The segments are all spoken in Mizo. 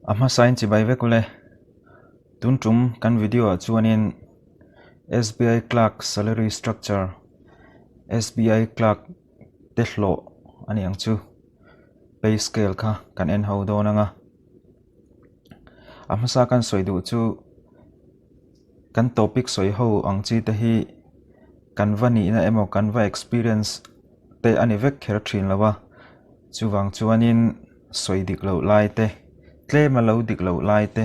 A hmasain chibai vek ule. Tun tum kan video ah chuanin SBI Clerk Salary Structure, SBI Clerk te hlawh a ni ang chu, pay scale kha kan en ho dawn ang a. A hmasa kan sawi duh chu kan topic sawi ho ang chi te hi kan va nihna emaw kan va experience te a ni vek kher thin lo a, chuvang chuanin sawi dik loh lai te tlem a lo dik loh lai te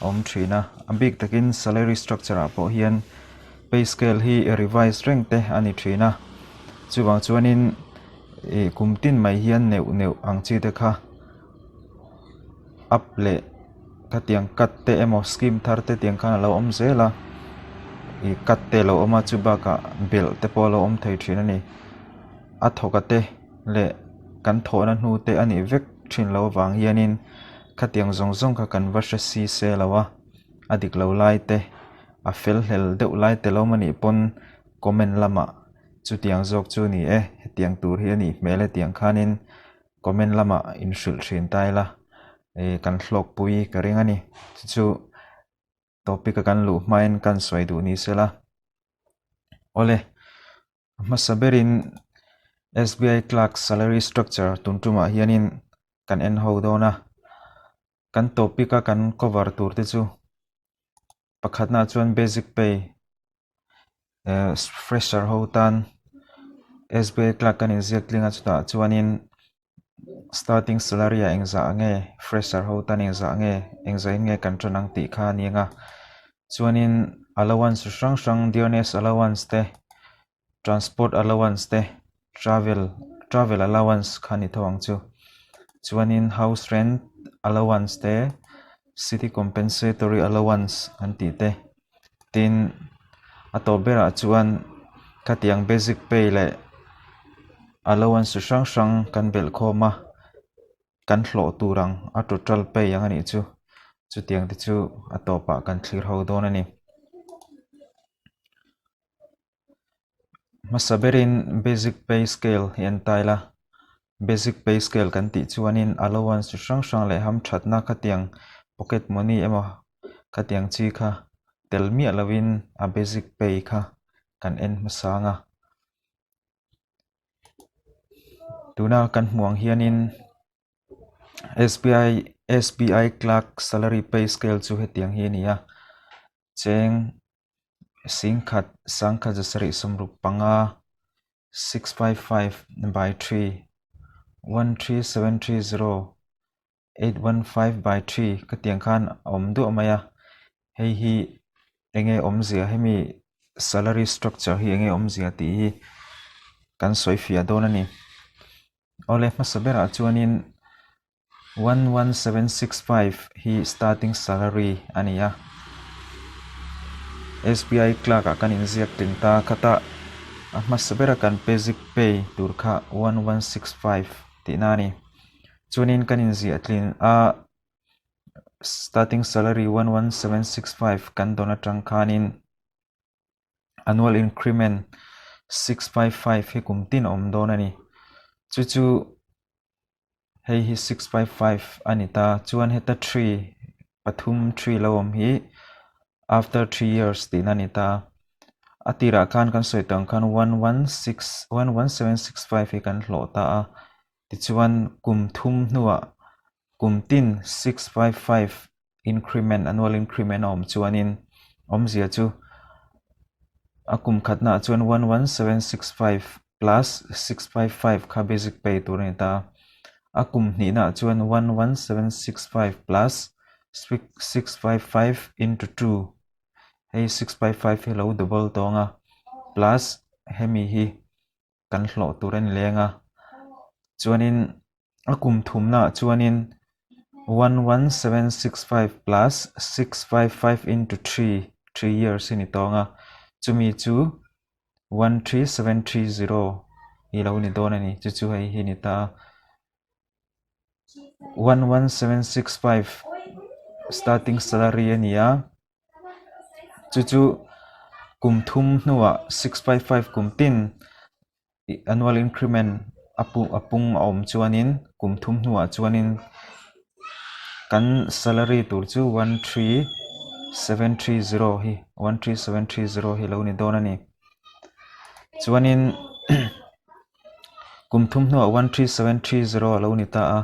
a awm thin a, a bik takin salary structure ah pawh hian pay scale hi revise reng te a ni thin a, chuvang chuanin ih kum tin mai hian neuh neuh ang chi te kha. Up leh khatiang cut te emaw scheme thar te tiang khan a lo awm zel a ih cut te a lo awm a chu bakah belh te pawh a lo awm thei thin a ni a thawk a te leh kan thawhna hnu te a nih vek thin loh avang hianin khatiang zawng zawng kha kan va hre si se lo a a dik lo lai te a fel hlel deuh lai te lo awm a nih pawn comment lamah chutiang zawk chu a ni e hetiang tur hi a nih hmel e tiang khanin. Comment lamah in hrilh thin ta ila ih kan hlawkpui ka ring a ni. Chu chu topic a kan luh hmain kan sawi duh ni sela. Awle, a hmasa berin SBI Clerk Salary Structure tun tumah hianin kan en ho dawn a. Kan topic a kan cover tur te chu pakhatnaah chuan basic pay eh fresher ho tan SBI clerk kan inziak tling a chutah chuanin starting salary ah engzah nge fresher ho tan engzah nge engzah in nge kan tan ang tih kha a ni ang a chuanin allowance chi hrang hrang dearness allowance te transport allowance te travel travel allowance kha a ni tho ang chu chuanin house rent allowance te city compensatory allowance an tih te. Tin, a tawp berah chuan khatiang basic pay leh allowance chi hrang hrang kan belh khawm a, kan hlawh tur ang a total pay ang a nih chu. Chutiang te chu a tawpah kan thlir ho dawn a ni. Hmasa berin basic pay scale hi an tai la, basic pay scale kan tih chuanin allowance chi hrang hrang leh hamthatna khatiang pocket money emaw khatiang chi kha tel miah lovin a basic pay kha kan en hmasa ang a. Tuna kan hmuh ang hianin S_B_I S_B_I clerk salary pay scale chu hetiang hi a ni a, cheng. Singkhat sangkhat zasarih sawmruk panga six five five by three one three seven three zero eight one five by three ka tiang khan a awm duah mai a hei hi eng nge awmzia hemi salary structure hi eng nge awmzia tih hi kan sawi fiah dawn a ni awle hmasa berah chuanin. 11765 hi starting salary a ni a SBI clerk ah kan inziak tling ta khat a a hmasa bera kan basic pay tur kha 1165 tihna a ni chuanin kan inziah tlin a starting salary 11765 kan dawn atang khanin annual increment 655 hi kum tin a awm dawn a ni chu chu. Hei hi 655 a ni ta chuan heta three pathum three lo awm hi after three years tihna a ni ta a tirah khan kan sawi tawh ang khan 116 11765 hi kan hlawh ta a tichuan kum thum hnuah kum tin 655 increment annual increment a awm chuanin awmzia chu a kum khatnaah chuan 11765 plus 655 kha basic pay tur a ni ta a kum hnihnaah chuan 11765 plus 655 into 2 hei 655 hi lo double tawng a plus hemi hi kan hlawh tur a ni leng a chuanin a kum thumnaah chuanin 11765 plus 655 into 3 3 years hi ni tawng a chumi chu 13730 hi lo ni dawn a ni chu chu hei hi ni ta a 11765 starting salary a ni a. Chu chu kum thum hnuah 655 kum tin annual increment a pu a pung a awm chuanin kum thum hnuah chuanin. Kan salary tur chu 13730 hi 13730 hi lo ni dawn a ni. Chuanin kum thum hnuah 13730 a lo ni ta a.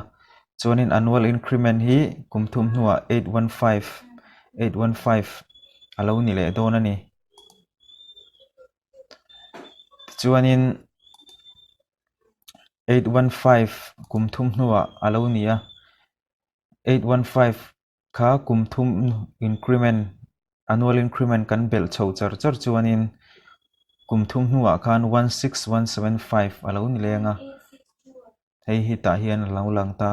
Chuanin annual increment hi kum thum hnuah 815 815 a lo ni leh dawn a ni. Tichuanin 815 kum thum hnuah a lo ni a. 815 kha kum thum increment annual increment kan belh chho char char chuanin kum thum hnuah khan 16175 a lo ni leng a. Hei hi tah hian a lo lang ta.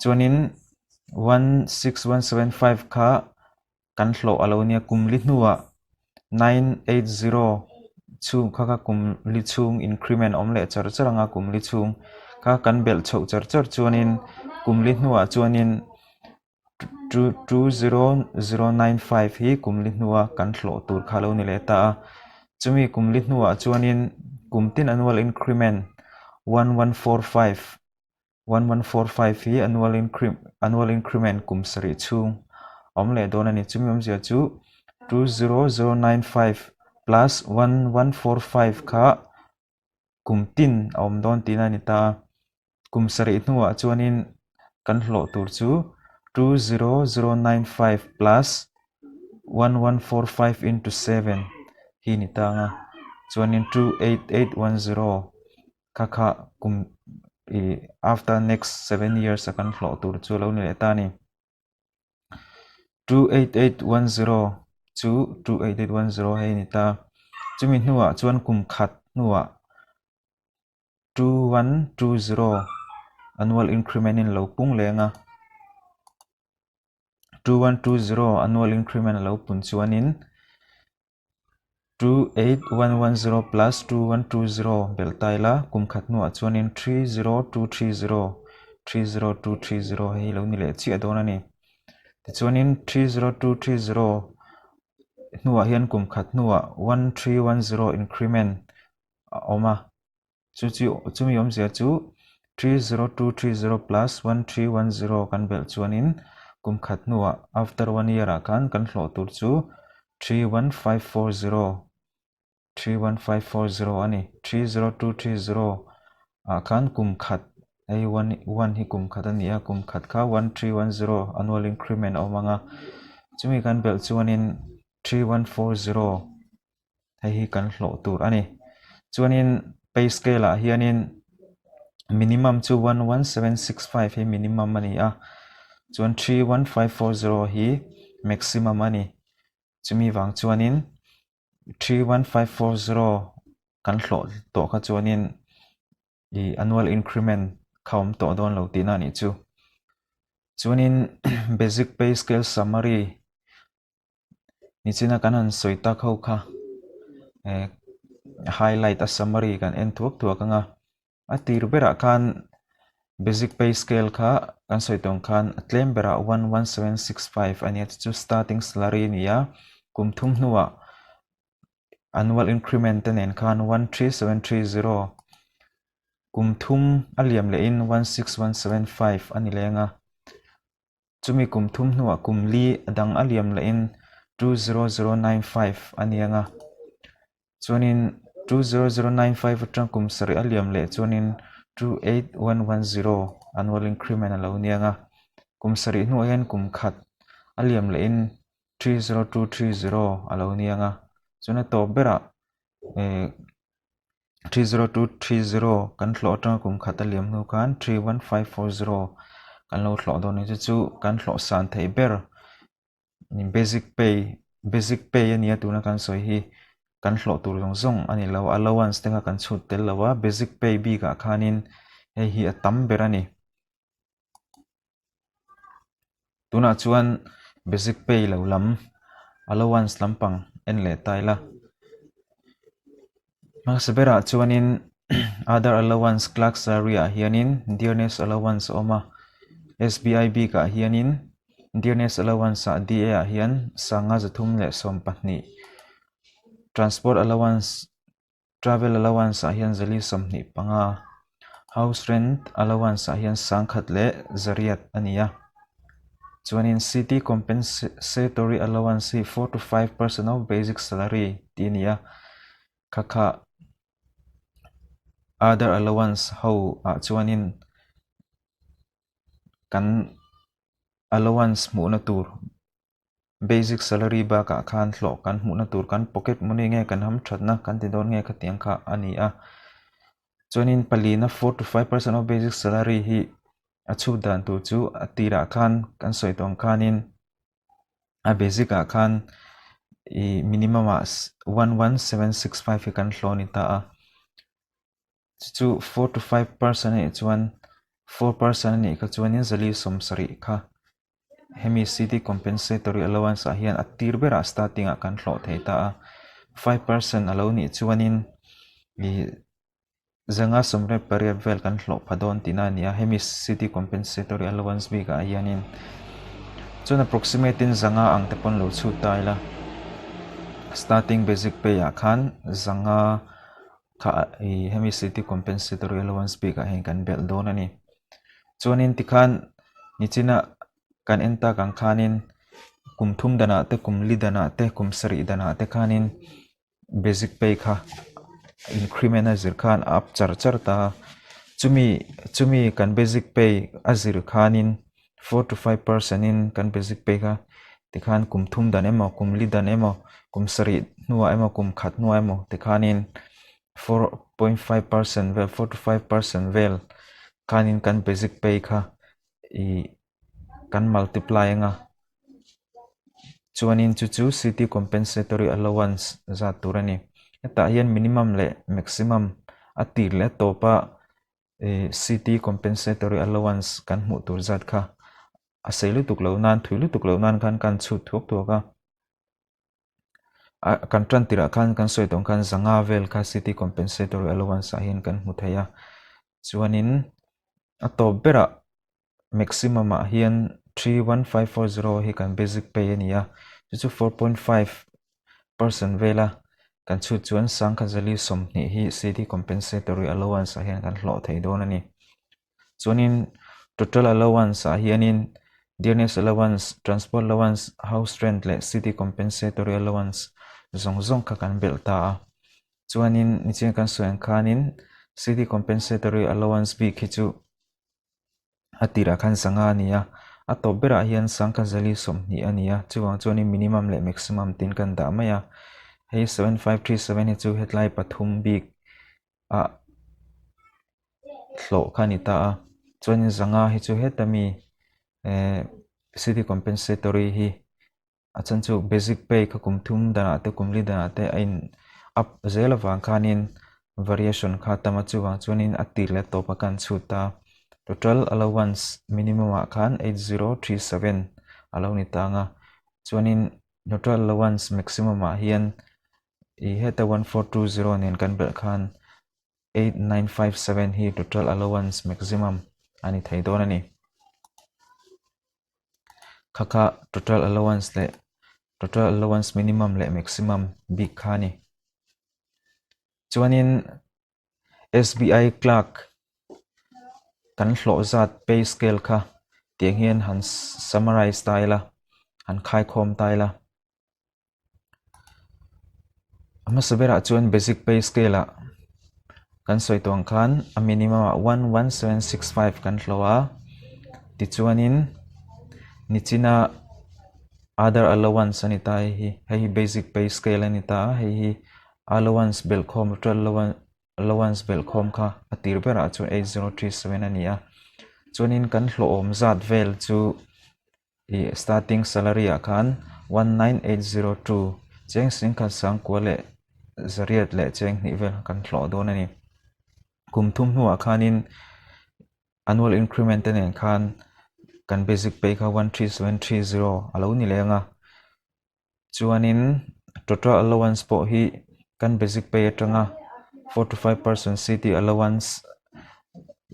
Chuanin 16175 kha kan hlawh a lo nia kum li hnuah 980 chhung kha kha kum li chhung increment awm leh char char anga kum li chhung kha kan belh chhoh char char chuanin kum li hnuah chuanin 20095 hi kum li hnua kan hlawh tur kha a lo ni leh ta a. Chumi kum li hnuah chuanin kum tin annual increment 1145 1145 hi annual annual increment kum sarih chhung a awm leh dawn a ni. Chumi awmzia chu 20095 plus 1145 kha kum tin a awm dawn tihna a ni ta a. Kum sarih hnuah chuanin kan hlawh tur chu 20095 plus 1145 into 7 hi ni ta ang a. Chuanin 28810 kha kha kum ih after next 7 years a kan hlawh tur chu a lo ni leh ta a ni. 28810 chu 28810 hei a ni ta. Chumi hnuah chuan kum khat hnuah 2120 annual increment in lo pung leng a. 2120 annual increment a lo pun chuanin 28110 plus 2120 belh ta ila kum khat hnuah chuanin 30230 30230 hei hi lo ni leh chiah dawn a ni. Tichuanin 30230 hnuah hian kum khat hnuah 1310 increment a awm a. Chu chu chumi awmzia chu 30230 plus 1310 kan belh chuanin kum khat hnuah after one year ah khan kan hlawh tur chu 31540 31540 a ni. 30230 ah khan kum khat hei one one hi kum khat a ni a kum khat kha 1310 annual increment a awm ang a chumi kan belh chuanin 3140 hei hi kan hlawh tur a ni. Chuanin pay scale ah hianin minimum chu 11765 hi minimum a ni a, chuan 31540 hi maximum a ni. Chumi vang chuanin 31540 kan hlawh tawh kha chuanin ih annual increment kha awm tawh dawn lo tihna a nih chu. Chuanin basic pay scale summary Nichina kan han sawi tak ho kha eh highlight a summary kan en thuak thuak ang a, a tir berah khan basic pay scale kha kan sawi tawng khan a tlem berah 11765 a nia chu chu starting salary a ni a, kum thum hnuah annual increment te nen khan 13730 kum thum a liam lehin 16175 a ni leng a. Chumi kum thum hnuah kum li a dang a liam lehin 20095 a ni ang a. Chuanin 20095 atang kum sarih a liam leh chuanin 28110 annual increment a lo ni ang a. Kum sarih hnuah hian kum khat a liam lehin 30230 a lo ni ang a. Chuan a tawp berah eh 30230 kan hlawh atanga kum khat a liam hnu khan 31540 kan lo hlawh dawn a ni. Chu chu kan hlawh san theih ber basic pay basic pay a nia tuna kan sawi hi kan hlawh tur zawng zawng a ni lo allowance te kha kan chhut tel lo a basic pay bikah khanin hei hi a tam ber a ni. Tunah chuan basic pay lo lam allowance lampang en leh ta ila. Hmasa berah chuanin other allowance clerk salary ah hianin dearness allowance a awm a, S_B_I bikah hianin dearness allowance ah D_A ah hian sanga 312 transport allowance Travel allowance ah hian 425, house rent allowance ah hian 1,100 a ni a. Chuanin City Compensatory Allowance hi 4 to 5% of basic salary tih a ni a, kha kha other allowance ho ah chuanin kan allowance hmuhna tur basic salary bakah khan hlawh kan hmuhna tur kan pocket money nge kan hamthatna kan ti dawn nge khatiang kha a ni a. Chuanin palina 4 to 5% of basic salary hi a chhut dan tur chu a tirah khan kan sawi tawh ang khanin a basic ah khan ih minimum ah 11765 hi kan hlawh a ni ta a. Chu chu 4 to 5% a nih chuan 4% a nih kha chuanin zali 70 kha hemi city compensatory allowance ah hian a tir berah starting ah kan hlawh thei ta a. 5% a lo nih chuanin ih 528 vel kan hlawh pha dawn tihna a ni a, hemi city compensatory allowance bikah hianin chuan approximate in 500 ang te pawn lo chhut ta ila starting basic pay ah khan 500 kha ih hemi city compensatory allowance bikah hian kan belh dawn a ni. Chuanin tikhan nichina kan en tak ang khanin kum thum danah te kum li danah te kum sarih danah te khanin basic pay kha increment a zir khan a up char char ta a, chumi chumi kan basic pay a zir khanin 4 to 5% in kan basic pay kha tikhan kum thum dan emaw kum li dan emaw kum sarih hnuah emaw kum khat hnuah emaw tikhanin 4.5% vel 4 to 5% vel khanin kan basic pay kha ih kan multiply anga chuanin chu chu city compensatory allowance zat tur a ni. Hetah hian minimum leh maximum a tir leh a tawpa ih city compensatory allowance kan hmuh tur zat kha a sei lutuk loh nan thui lutuk loh nan khan kan chhut thuak thuak a. A kan tan tirah khan kan sawi tawh ang khan 500 vel kha city compensatory allowance ah hian kan hmu thei a. Chuanin a tawp berah maximum ah hian 31540 hi kan basic pay a ni a, chu chu 4.5% vela kan chhut chuan 1020 hi city compensatory allowance ah hian kan hlawh thei dawn a ni. Chuanin total allowance ah hianin dearness allowance, transport allowance, house rent leh city compensatory allowance zawng zawng kha kan belh ta a. Chuanin nichina kan sawi ang khanin city compensatory allowance bik hi chu a tirah khan 500 a ni a, a tawp berah hian 1020 a ni a, chuvang chuanin minimum leh maximum tin kan dah mai a. Hei 7537 hi chu hetlai pathum bik ah hlawh kha a ni ta a, chuanin 500 hi chu heta mi eh city compensatory hi a chhan chu basic pay kha kum thum danah te kum li danah te a in up zel avang khanin variation kha a tam a, chuvang chuanin a tir leh a tawp a kan chhut ta. Total allowance minimum ah khan 8037 a lo ni ta ang a, chuanin total allowance maximum ah hian ih heta 1420 nen kan belh khan 8957 hi total allowance maximum a ni thei dawn a ni. Kha kha total allowance leh total allowance minimum leh maximum bik kha a ni. Chuanin SBI clerk kan hlawh zat pay scale kha tiang hian han summarize ta ila, han khaikhawm ta ila. A hmasa berah chuan basic pay scale ah kan sawi tawh ang khan a minimum ah 11765 kan hlawh a, tichuanin nichina other allowance a ni ta hei hi, hei hi basic pay scale a ni ta a, hei hi allowance belhkhawm total allowance belhkhawm kha a tir berah chuan 8037 a ni a, chuanin kan hlawhawm zat vel chu ih starting salary ah khan 19802 cheng singkhat sangkua leh zariat leh cheng hnih vel kan hlawh dawn a ni. Kum thum hnuah khanin annual increment te nen khan kan basic pay kha 13730 a lo ni leh ang a, chuanin total allowance pawh hi kan basic pay atanga 4 to 5% city allowance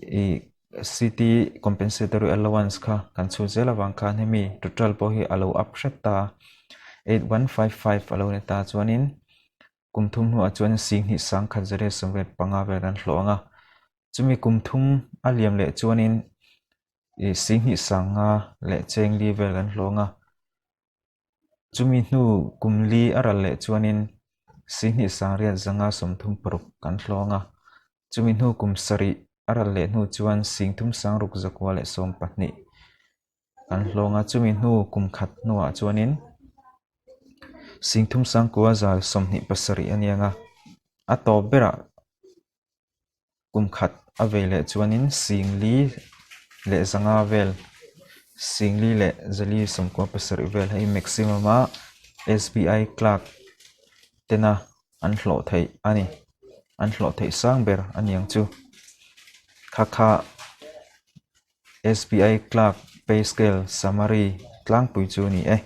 ih city compensatory allowance kha kan chhut zel avang khan hemi total pawh hi a lo up hret ta a, 8155 a lo ni ta chuanin kum thum hnuah chuan 21,185 vel kan hlawh ang a, chumi kum thum a liam leh chuanin. Ih 20 sanga leh cheng li vel an hlawng a. Chumi hnu kum li a ral leh chuanin 20 sangriat zanga 36 kan hlawng a. Chumi hnu kum sarih a ral leh hnu chuan 30 sangruk zakua leh 12 kan hlawng a. Chumi hnu kum khat hnuah chuanin 30 sangkua za 27 a niang a. A tawp berah kum khat a vei leh chuanin 4 leh zanga vel 4 leh zali 97 vel hei maximum a S_B_I clerk tena an hlawh theih a ni an hlawh theih sang ber a niang chu kha kha S_B_I clerk pay scale summary tlangpui chu a ni e.